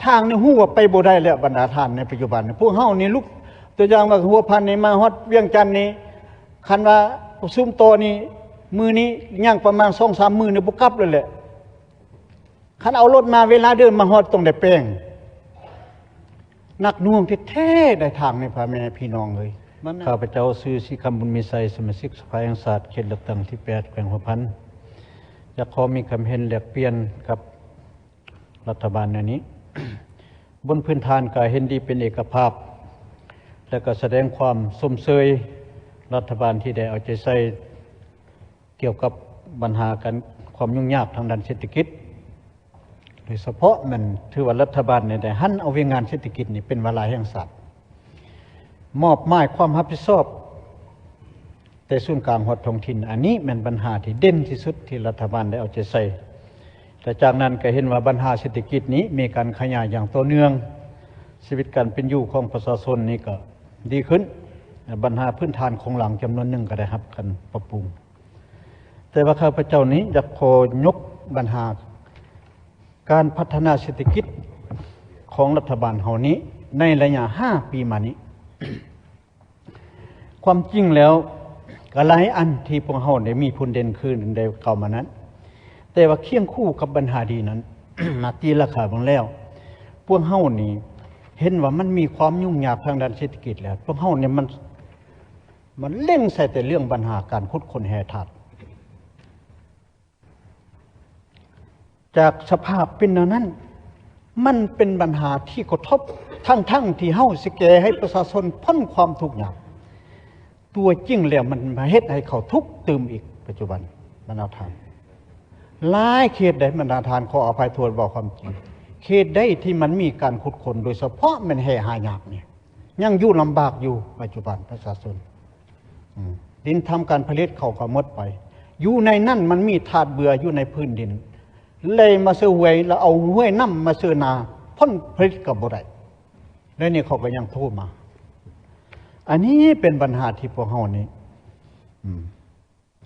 ທາງນີ້ຮູ້ວ່າໄປບໍ່ໄດ້ແລ້ວ ບັນດາທ່ານ. ໃນປັດຈຸບັນນີ້ ພວກເຮົານີ້ລຸກ ຕົວຢ່າງວ່າຫົວພັນນີ້ມາຮອດວຽງຈັນນີ້ ຄັນວ່າປະຊຸມຕໍ່ນີ້ ມື້ນີ້ຍັງປະມານສອງສາມມື້ນີ້ບໍ່ກັບແລ້ວແຫຼະ. ຄັນເອົາລົດມາ ເວລາເດີນມາຮອດຕ້ອງໄດ້ແປງ. ໜັກໜ່ວງແທ້ໆ ໃນທາງນີ້ ພໍ່ແມ່ພີ່ນ້ອງເອີຍ. ມັນ ຂ້າພະເຈົ້າຊື່ ສີຄຳ ບຸນມີໄຊ, ສະມາຊິກສະພາແຫ່ງຊາດ ເຂດເລືອກຕັ້ງທີແປດ ແຂວງຫົວພັນ ຢາກຂໍມີຄຳເຫັນແລກປ່ຽນກັບ ລັດຖະບານແນວນີ້ ບົນພື້ນຖານການເຫັນດີເປັນເອກະພາບ ແລະ ກະສະແດງຄວາມຊົມເຊີຍລັດຖະບານທີ່ໄດ້ເອົາໃຈໃສ່ກ່ຽວກັບບັນຫາການ ຄວາມຫຍຸ້ງຍາກທາງດ້ານເສດຖະກິດ. ໂດຍສະເພາະແມ່ນຖືວ່າລັດຖະບານນີ້ໄດ້ຫັນເອົາວຽກງານເສດຖະກິດນີ້ເປັນວາລະແຫ່ງຊາດ. ມອບໝາຍຄວາມຮັບຜິດຊອບແຕ່ສູນກາງຮອດທ້ອງຖິ່ນ. ອັນນີ້ແມ່ນບັນຫາທີ່ເດັ່ນທີ່ສຸດທີ່ລັດຖະບານໄດ້ເອົາໃຈໃສ່. ແລະ ຈາກນັ້ນກໍເຫັນວ່າບັນຫາເສດຖະກິດນີ້ມີການຂະຫຍາຍຢ່າງຕໍ່ເນື່ອງ. ຊີວິດການເປັນຢູ່ຂອງປະຊາຊົນນີ້ກໍດີຂຶ້ນ. ບັນຫາພື້ນຖານໂຄງລ່າງຈຳນວນໜຶ່ງກໍໄດ້ຮັບການປັບປຸງ. ແຕ່ວ່າຂ້າພະເຈົ້ານີ້ຢາກຂໍຍົກບັນຫາ ການພັດທະນາເສດຖະກິດຂອງລັດຖະບານເຮົານີ້ ໃນໄລຍະຫ້າປີມານີ້ ຄວາມຈິງແລ້ວກໍຫຼາຍອັນທີ່ພວກເຮົາໄດ້ມີຜົນເດັ່ນຄືໄດ້ກ່າວມານັ້ນ, ແຕ່ວ່າຄຽງຄູ່ກັບບັນຫາດີນັ້ນ ມາຕີລາຄາເບິ່ງແລ້ວ ພວກເຮົານີ້ເຫັນວ່າມັນມີຄວາມຫຍຸ້ງຍາກທາງດ້ານເສດຖະກິດແລ້ວ ພວກເຮົານີ້ມັນ ມັນເລັງໃສ່ແຕ່ເລື່ອງບັນຫາການຂຸດຄົ້ນແຮ່ທາດ. ຈາກສະພາບເປັນແນວນັ້ນ ມັນເປັນບັນຫາທີ່ກະທົບ ທັງໆທີ່ເຮົາຊິແກ້ໃຫ້ປະຊາຊົນພົ້ນຄວາມທຸກຍາກ, ຕົວຈິງແລ້ວມັນມາເຮັດໃຫ້ເຂົາທຸກຕື່ມອີກ. ປັດຈຸບັນບັນດາທ່ານ ຫຼາຍເຂດໃດ ບັນດາທ່ານ ຂໍອະໄພໂທດເວົ້າຄວາມຈິງ, ເຂດໃດທີ່ມັນມີການຂຸດຄົ້ນ ໂດຍສະເພາະແມ່ນແຮ່ຫາຍາກນີ້ ຍັງຢູ່ລຳບາກຢູ່. ປັດຈຸບັນປະຊາຊົນ ອືມ ດິນທຳການຜະລິດເຂົາກໍໝົດໄປ. ຢູ່ໃນນັ້ນມັນມີທາດເບື່ອຢູ່ໃນພື້ນດິນ ໄຫຼມາເຊີຫ້ວຍ ແລ້ວເອົາຫ້ວຍນ້ຳມາເຊີນາ ຜົນຜະລິດກໍບໍ່ໄດ້. ແລ້ວນີ້ເຂົາກໍຍັງໂທມາ. ອັນນີ້ເປັນບັນຫາທີ່ພວກເຮົານີ້ ອືມ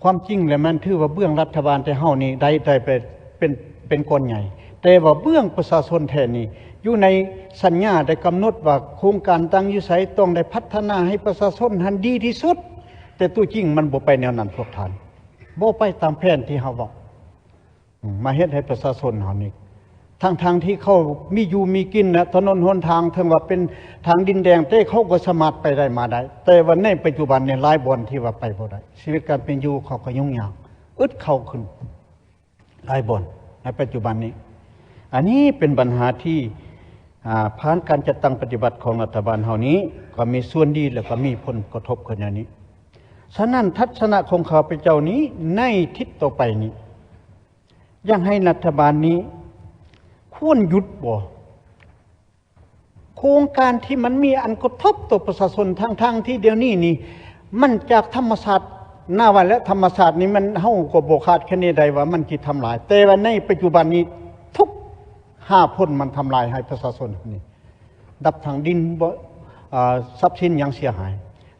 ຄວາມຈິງແລ້ວແມ່ນຖືວ່າເບື້ອງລັດຖະບານແຕ່ເຮົານີ້ໄດ້ ໄດ້ໄປເປັນ ເປັນກ່ອນໃຫຍ່, ແຕ່ວ່າເບື້ອງປະຊາຊົນແທ້ນີ້ ຢູ່ໃນສັນຍາໄດ້ກຳນົດວ່າໂຄງການຕັ້ງຢູ່ໃສ ຕ້ອງໄດ້ພັດທະນາໃຫ້ປະຊາຊົນຫັ້ນດີທີ່ສຸດ, ແຕ່ຕົວຈິງມັນບໍ່ໄປແນວນັ້ນພວກທ່ານ, ບໍ່ໄປຕາມແຜນທີ່ເຮົາເວົ້າ. ອືມ ມາເຮັດໃຫ້ປະຊາຊົນເຮົານີ້ ທັງໆທີ່ເຂົາມີຢູ່ມີກິນນະ ຖະໜົນຫົນທາງ ເຖິງວ່າເປັນທາງດິນແດງ ແຕ່ເຂົາກໍສາມາດໄປໄດ້ມາໄດ້, ແຕ່ວ່າໃນປັດຈຸບັນນີ້ ຫຼາຍບ່ອນທີ່ວ່າໄປບໍ່ໄດ້, ຊີວິດການເປັນຢູ່ເຂົາກໍຫຍຸ້ງຍາກ ອຶດເຂົ້າຂຶ້ນຫຼາຍບ່ອນໃນປັດຈຸບັນນີ້. ອັນນີ້ເປັນບັນຫາທີ່ ອາ ຜ່ານການຈັດຕັ້ງປະຕິບັດຂອງລັດຖະບານເຮົານີ້ ກໍມີສ່ວນດີ ແລະ ກໍມີຜົນກະທົບຂຶ້ນແນວນີ້. ສະນັ້ນ ທັດສະນະຂອງຂ້າພະເຈົ້ານີ້ ໃນທິດຕໍ່ໄປນີ້ ຢາກໃຫ້ລັດຖະບານນີ້ຄວນຢຸດບໍ່ ໂຄງການທີ່ມັນມີອັນກະທົບຕໍ່ປະຊາຊົນ ທັງໆທີ່ດຽວນີ້ນີ້ ມັນຈາກທຳມະຊາດ ນາວ່າແລະ ທຳມະຊາດນີ້ມັນ ເຮົາກໍບໍ່ຄາດຄະເນໄດ້ວ່າມັນຊິທຳລາຍ, ແຕ່ວ່າໃນປັດຈຸບັນນີ້ ທຸກຫ້າພົ້ນມັນທຳລາຍໃຫ້ປະຊາຊົນນີ້ ດັບທັງດິນບໍ່ ອາ ຊັບສິນຫຍັງເສຍຫາຍ,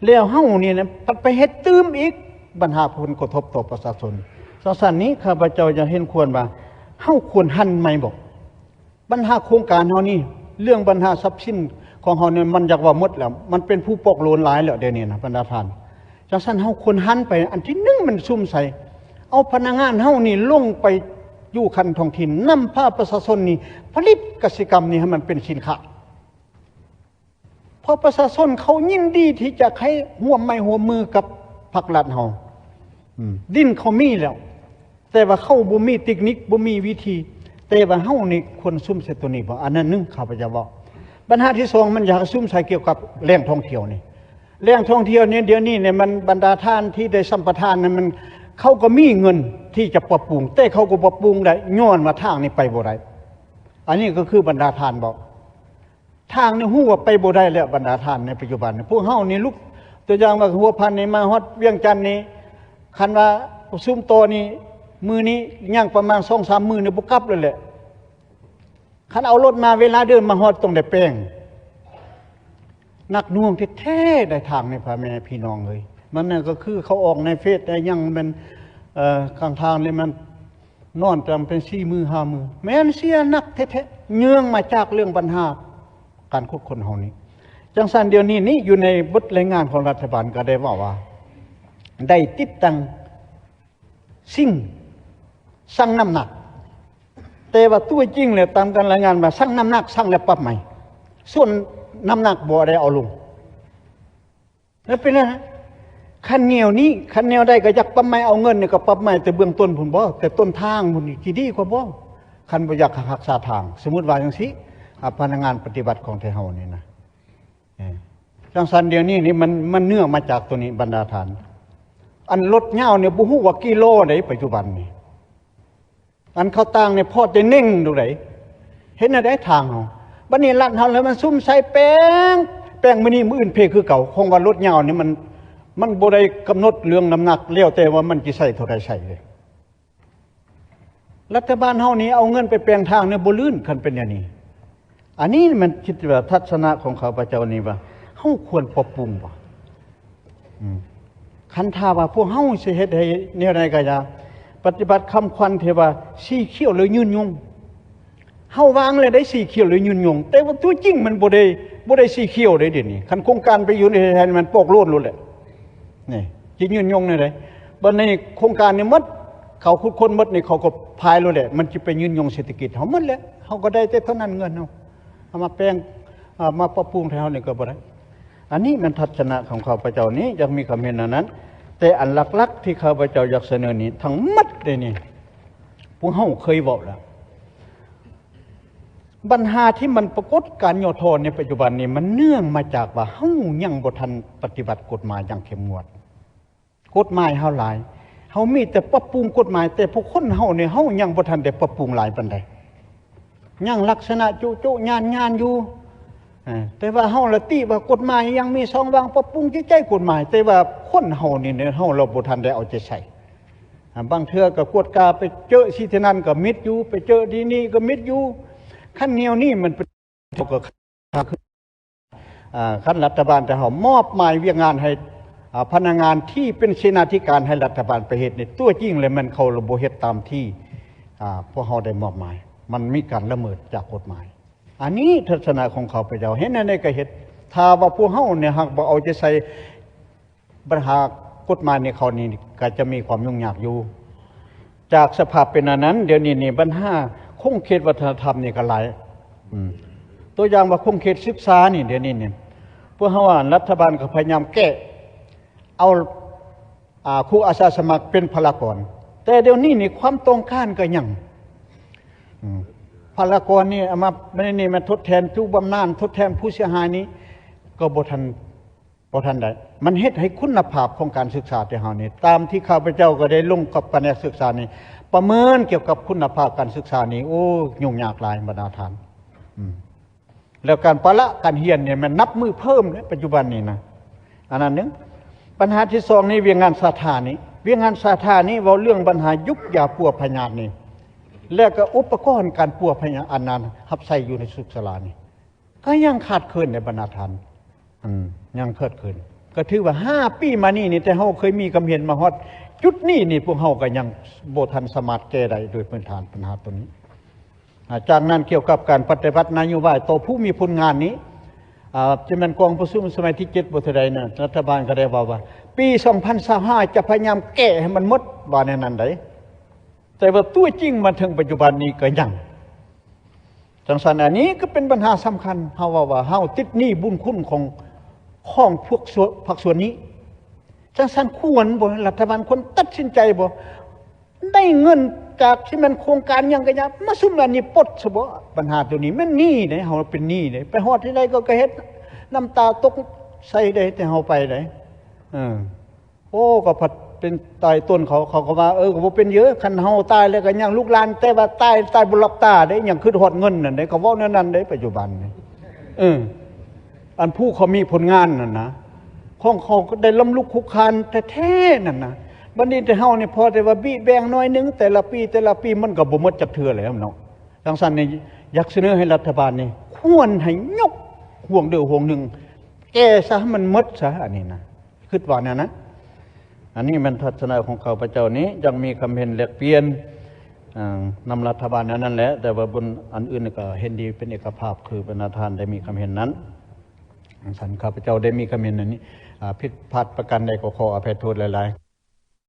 ແລ້ວເຮົານີ້ນະ ພັດໄປເຮັດຕື່ມອີກ ບັນຫາຜົນກະທົບຕໍ່ປະຊາຊົນ. ຈັ່ງຊັ້ນນີ້ ຂ້າພະເຈົ້າຢາກເຫັນຄວນວ່າ ເຮົາຄວນຫັນໃໝ່ບໍ່ ບັນຫາໂຄງການເຮົານີ້, ເລື່ອງບັນຫາຊັບສິນຂອງເຮົານີ້ ມັນຢາກວ່າໝົດແລ້ວ, ມັນເປັນຜູ້ປອກໂລນຫຼາຍແລ້ວດຽວນີ້ນະ ບັນດາທ່ານ. ຈັ່ງຊັ້ນເຮົາຄວນຫັນໄປ ອັນທີໜຶ່ງ ມັນສຸມໃສ່ ເອົາພະນັກງານເຮົານີ້ລົງໄປຢູ່ຂັ້ນທ້ອງຖິ່ນ ນຳພາປະຊາຊົນນີ້ຜະລິດກະສິກຳນີ້ໃຫ້ມັນເປັນສິນຄ້າ. ເພາະປະຊາຊົນເຂົາຍິນດີທີ່ຈະໃຫ້ຮ່ວມໄມ້ຮ່ວມມືກັບພັກລັດເຮົາ. ອືມ ດິນເຂົາມີແລ້ວ ແຕ່ວ່າເຂົາບໍ່ມີເຕັກນິກ ບໍ່ມີວິທີ, ແຕ່ວ່າເຮົານີ້ຄວນສຸມໃສ່ຕົວນີ້ບໍ່? ອັນນັ້ນໜຶ່ງ ຂ້າພະເຈົ້າເວົ້າ. ບັນຫາທີສອງ ມັນຢາກໃຫ້ສຸມໃສ່ກ່ຽວກັບແຫຼ່ງທ່ອງທ່ຽວນີ້. ແຫຼ່ງທ່ອງທ່ຽວນີ້ ດຽວນີ້ນີ້ມັນ ບັນດາທ່ານທີ່ໄດ້ສຳປະທານນັ້ນ ມັນ ເຂົາກໍມີເງິນທີ່ຈະປັບປຸງ, ແຕ່ເຂົາກໍປັບປຸງໄດ້ ຍ້ອນວ່າທາງນີ້ໄປບໍ່ໄດ້. ອັນນີ້ກໍຄືບັນດາທ່ານເວົ້າ. ທາງນີ້ຮູ້ວ່າໄປບໍ່ໄດ້ແລ້ວ ບັນດາທ່ານ. ໃນປັດຈຸບັນນີ້ ພວກເຮົານີ້ລຸກ ຕົວຢ່າງວ່າຫົວພັນນີ້ມາຮອດວຽງຈັນນີ້ ຄັນວ່າປະຊຸມຕໍ່ນີ້ ມື້ນີ້ຍັງປະມານສອງສາມມື້ນີ້ບໍ່ກັບແລ້ວແຫຼະ. ຄັນເອົາລົດມາ ເວລາເດີນມາຮອດຕ້ອງໄດ້ແປງ. ໜັກໜ່ວງແທ້ໆ ໃນທາງນີ້ ພໍ່ແມ່ພີ່ນ້ອງເອີຍ. ມັນນັ້ນກໍຄືເຂົາອອກໃນເຟສໃນຫຍັງ ແມ່ນ ເອີ ກາງທາງນີ້ມັນ ນອນຈັ່ງເປັນສີ່ມື້ຫ້າມື້ ແມ່ນເສຍໜັກແທ້ໆ ເນື່ອງມາຈາກເລື່ອງບັນຫາການຂຸດຄົ້ນເຮົານີ້. ຈັ່ງຊັ້ນດຽວນີ້ນີ້ ຢູ່ໃນບົດລາຍງານຂອງລັດຖະບານກໍໄດ້ເວົ້າວ່າ ໄດ້ຕິດຕັ້ງຊິງຊັ່ງນ້ຳໜັກ, ແຕ່ວ່າຕົວຈິງແລ້ວຕາມການລາຍງານວ່າຊັ່ງນ້ຳໜັກ ຊັ່ງແລ້ວປັບໃໝ່, ສ່ວນນ້ຳໜັກບໍ່ໄດ້ເອົາລົງ. ແລ້ວເປັນຫຍັງ? ຄັນແນວນີ້ ຄັນແນວໃດກໍຢາກປັບໃໝ ເອົາເງິນນີ້ກໍປັບໃໝແຕ່ເບື້ອງຕົ້ນພຸ້ນບໍ? ແຕ່ຕົ້ນທາງພຸ້ນນີ້ຊິດີກວ່າບໍ? ຄັນບໍ່ຢາກຮັກສາທາງ ສົມມຸດວ່າຈັ່ງຊີ້ ອາ ພະນັກງານປະຕິບັດຂອງໄທເຮົານີ້ນະ ເອີ ຈັ່ງຊັ້ນດຽວນີ້ນີ້ ມັນ ມັນເນື່ອງມາຈາກໂຕນີ້ບັນດາທ່ານ. ອັນລົດຍາວນີ້ບໍ່ຮູ້ວ່າກີ່ລໍ້ໃດ ປັດຈຸບັນນີ້. ອັນເຂົາຕ່າງນີ້ພໍແຕ່ເໜັງດູໃດ ເຮັດແນວໃດທາງເຮົາ? ບັດນີ້ລັດເຮົາແລ້ວມັນສຸມໃສ່ແປ້ງ ແປ້ງມື້ນີ້ມື້ອື່ນເພຄືເກົ່າ. ຂອງວ່າລົດຍາວນີ້ມັນ ມັນບໍ່ໄດ້ກຳນົດເລື່ອງນ້ຳໜັກ ແລ້ວແຕ່ວ່າມັນຊິໃສ່ເທົ່າໃດໃສ່ເລີຍ. ລັດຖະບານເຮົານີ້ເອົາເງິນໄປແປງທາງນີ້ບໍ່ລື່ນ ຄັນເປັນແນວນີ້. ອັນນີ້ມັນຄິດວ່າທັດສະນະຂອງຂ້າພະເຈົ້ານີ້ວ່າ ເຮົາຄວນປັບປຸງບໍ່? ອືມ ຄັນຖ້າວ່າພວກເຮົາຊິເຮັດໃຫ້ແນວໃດກໍຢ່າ ປະຕິບັດຄຳຂວັນທີ່ວ່າສີຂຽວຫຼືຍືນຍົງ ເຮົາວາງແລ້ວໄດ້ສີຂຽວຫຼືຍືນຍົງ ແຕ່ວ່າຕົວຈິງມັນບໍ່ໄດ້ ບໍ່ໄດ້ສີຂຽວເດ້ດຽວນີ້. ຄັນໂຄງການໄປຢູ່ໃນໄທມັນປອກໂລນໂລດແຫຼະ ນີ້ຊິຍືນຍົງແນວໃດ? ບັດນີ້ໂຄງການນີ້ໝົດ ເຂົາຂຸດຄົ້ນໝົດນີ້ ເຂົາກໍພາຍໂລດແຫຼະ ມັນຊິໄປຍືນຍົງເສດຖະກິດເຮົາໝົດແຫຼະ. ເຮົາກໍໄດ້ແຕ່ເທົ່ານັ້ນ ເງິນເຮົາເອົາມາແປງ ເອົາມາປັບປຸງໃຫ້ເຮົານີ້ກໍບໍ່ໄດ້. ອັນນີ້ແມ່ນທັດສະນະຂອງຂ້າພະເຈົ້ານີ້ ຢາກມີຄວາມເຫັນອັນນັ້ນ. ແຕ່ອັນຫຼັກໆທີ່ຂ້າພະເຈົ້າຢາກສະເໜີນີ້ ທັງໝົດເດນີ້ ພວກເຮົາເຄີຍເວົ້າແລ້ວ ບັນຫາທີ່ມັນປາກົດການຫຍໍ້ທໍ້ໃນປັດຈຸບັນນີ້ ມັນເນື່ອງມາຈາກວ່າເຮົາຍັງບໍ່ທັນປະຕິບັດກົດໝາຍຢ່າງເຂັ້ມງວດ. ກົດໝາຍເຮົາຫຼາຍ ເຮົາມີແຕ່ປັບປຸງກົດໝາຍ ແຕ່ຜູ້ຄົນເຮົານີ້ ເຮົາຍັງບໍ່ທັນໄດ້ປັບປຸງຫຼາຍປານໃດ ຍັງລັກສະນະຈຸໂຈະຍານໆຢູ່. ເອີ ແຕ່ວ່າເຮົາລະຕິວ່າກົດໝາຍຍັງມີຊ່ອງວ່າງ ປັບປຸງໃຈໆກົດໝາຍ ແຕ່ວ່າຄົນເຮົານີ້ ເຮົາລະບໍ່ທັນໄດ້ເອົາໃຈໃສ່. ອາ ບາງເທື່ອກໍກວດກາໄປເຈີທີ່ນັ້ນກໍມິດຢູ່ ໄປເຈີທີ່ນີ້ກໍມິດຢູ່. ຄັນແນວນີ້ມັນເປັນ ກໍ ອາ ຄັນລັດຖະບານແຕ່ເຮົາມອບໝາຍວຽກງານໃຫ້ ອາ ພະນັກງານທີ່ເປັນເສນາທິການໃຫ້ລັດຖະບານໄປເຮັດນີ້ ຕົວຈິງແລ້ວແມ່ນເຂົາລະບໍ່ເຮັດຕາມທີ່ ອາ ພວກເຮົາໄດ້ມອບໝາຍ ມັນມີການລະເມີດຈາກກົດໝາຍ. ອັນນີ້ທັດສະນະຂອງຂ້າພະເຈົ້າ ເຮັດແນວໃດກໍເຮັດ ຖ້າວ່າພວກເຮົານີ້ຫາກບໍ່ເອົາໃຈໃສ່ ບັນຫາກົດໝາຍໃນເຂົານີ້ກໍຈະມີຄວາມຫຍຸ້ງຍາກຢູ່. ຈາກສະພາບເປັນອັນນັ້ນ ດຽວນີ້ນີ້ບັນຫາຂົງເຂດວັດທະນະທຳນີ້ກໍຫຼາຍ. ອືມ ຕົວຢ່າງວ່າຂົງເຂດສຶກສານີ້ ດຽວນີ້ນີ້ ພວກເຮົາ ອາ ລັດຖະບານກໍພະຍາຍາມແກ້ ເອົາ ອາ ຄູອາສາສະໝັກເປັນພະລາກອນ ແຕ່ດຽວນີ້ນີ້ຄວາມຕ້ອງການກໍຍັງ ອືມ ພະລາກອນນີ້ເອົາມາ ໃນນີ້ມາທົດແທນຜູ້ບຳນານ ທົດແທນຜູ້ເສຍຫາຍນີ້ ກໍບໍ່ທັນ ບໍ່ທັນໄດ້ ມັນເຮັດໃຫ້ຄຸນນະພາບຂອງການສຶກສາແຕ່ເຮົານີ້ ຕາມທີ່ຂ້າພະເຈົ້າກໍໄດ້ລົງກັບພະແນກສຶກສານີ້ ປະເມີນກ່ຽວກັບຄຸນນະພາບການສຶກສານີ້ ໂອ້ ຫຍຸ້ງຍາກຫຼາຍບັນດາທ່ານ. ອືມ ແລ້ວການປະລະການຮຽນນີ້ແມ່ນນັບມື້ເພີ່ມເດ້ ປັດຈຸບັນນີ້ນະ ອັນນັ້ນໜຶ່ງ. ບັນຫາທີສອງນີ້ ວຽກງານສາທານີ້ ວຽກງານສາທານີ້ ເວົ້າເລື່ອງບັນຫາຢູກຢາປົວພະຍາດນີ້ ແລ້ວກໍອຸປະກອນການປົວພະຍາດ ອັນນັ້ນ ຮັບໃຊ້ຢູ່ໃນສຸກສາລານີ້ ກໍຍັງຂາດເຂີນໃນບັນດາທ່ານ. ອືມ ຍັງຂາດເຂີນ ກໍຖືວ່າຫ້າປີມານີ້ນີ້ ແຕ່ເຮົາເຄີຍມີຄຳເຫັນມາຮອດຈຸດນີ້ນີ້ ພວກເຮົາກໍຍັງບໍ່ທັນສາມາດແກ້ໄດ້ໂດຍພື້ນຖານບັນຫາຕົວນີ້. ອາ ຈາກນັ້ນ ກ່ຽວກັບການປະຕິບັດນະໂຍບາຍຕໍ່ຜູ້ມີຜົນງານນີ້ ອາ ຈະແມ່ນກອງປະຊຸມສະໄໝທີເຈັດບໍ່ເທົ່າໃດນະ ລັດຖະບານກໍໄດ້ເວົ້າວ່າ ປີສອງພັນຊາວຫ້າ ຈະພະຍາຍາມແກ້ໃຫ້ມັນໝົດ ວ່າແນວນັ້ນໃດ ແຕ່ວ່າຕົວຈິງມາເຖິງປັດຈຸບັນນີ້ກໍຍັງ ຈັ່ງຊັ້ນ ອັນນີ້ກໍເປັນບັນຫາສຳຄັນ ເຮົາເວົ້າວ່າເຮົາຕິດໜີ້ບຸນຄຸນຂອງ ຂອງພວກສ່ວນ ພາກສ່ວນນີ້. ຈັ່ງຊັ້ນຄວນບໍ່ ລັດຖະບານຄວນຕັດສິນໃຈບໍ່ ໄດ້ເງິນຈາກທີ່ແມ່ນໂຄງການຫຍັງກໍຢ່າ ມາຊຸມອັນນີ້ປົດຊະບໍ່. ບັນຫາຕົວນີ້ແມ່ນໜີ້ເດ້ ເຮົາເປັນໜີ້ເດ້ ໄປຮອດທີ່ໃດກໍ ກໍເຮັດນ້ຳຕາຕົກໃສ່ເດ້ ແຕ່ເຮົາໄປເດ້ ເອີ. ໂອ້ ກໍພັດເປັນຕາຍຕົ້ນເຂົາ ເຂົາກໍວ່າ ເອີ ກໍບໍ່ເປັນຫຍັງ ຄັນເຮົາຕາຍແລ້ວກໍຍັງລູກຫຼານ ແຕ່ວ່າຕາຍ ຕາຍບໍ່ຫຼັບຕາເດ້ ຍັງຄິດຮອດເງິນນັ້ນເດ້ ເຂົາເວົ້າແນວນັ້ນເດ້ ປັດຈຸບັນນີ້. ເອີ ອັນຜູ້ເຂົາມີຜົນງານນັ້ນນະ ຂອງເຂົາກໍໄດ້ລ້ຳລຸກຄຸກຄານແທ້ໆນັ້ນນະ. ບັດນີ້ແຕ່ເຮົານີ້ພໍແຕ່ວ່າບີແບ່ງໜ້ອຍໜຶ່ງ ແຕ່ລະປີ ແຕ່ລະປີ ມັນກໍບໍ່ໝົດຈັກເທື່ອແລ້ວເນາະ. ຈັ່ງຊັ້ນນີ້ ຢາກສະເໜີໃຫ້ລັດຖະບານນີ້ ຄວນໃຫ້ຍົກຫ່ວງເດີ່ຫ່ວງໜຶ່ງ ແກ້ຊະ ໃຫ້ມັນໝົດຊະ ອັນນີ້ນະ. ຄິດວ່າແນວນັ້ນ. ອັນນີ້ແມ່ນທັດສະນະຂອງຂ້າພະເຈົ້ານີ້ ຍັງມີຄຳເຫັນແລກປ່ຽນ ນຳລັດຖະບານແນວນັ້ນແຫຼະ ແຕ່ວ່າບົນອັນອື່ນກໍເຫັນດີເປັນເອກະພາບ ຄືບັນດາທ່ານໄດ້ມີຄຳເຫັນນັ້ນ. ຄັນຂ້າພະເຈົ້າໄດ້ມີຄຳເຫັນອັນນີ້ ອາ ຜິດພາດປະການໃດກໍຂໍອະໄພໂທດຫຼາຍໆ.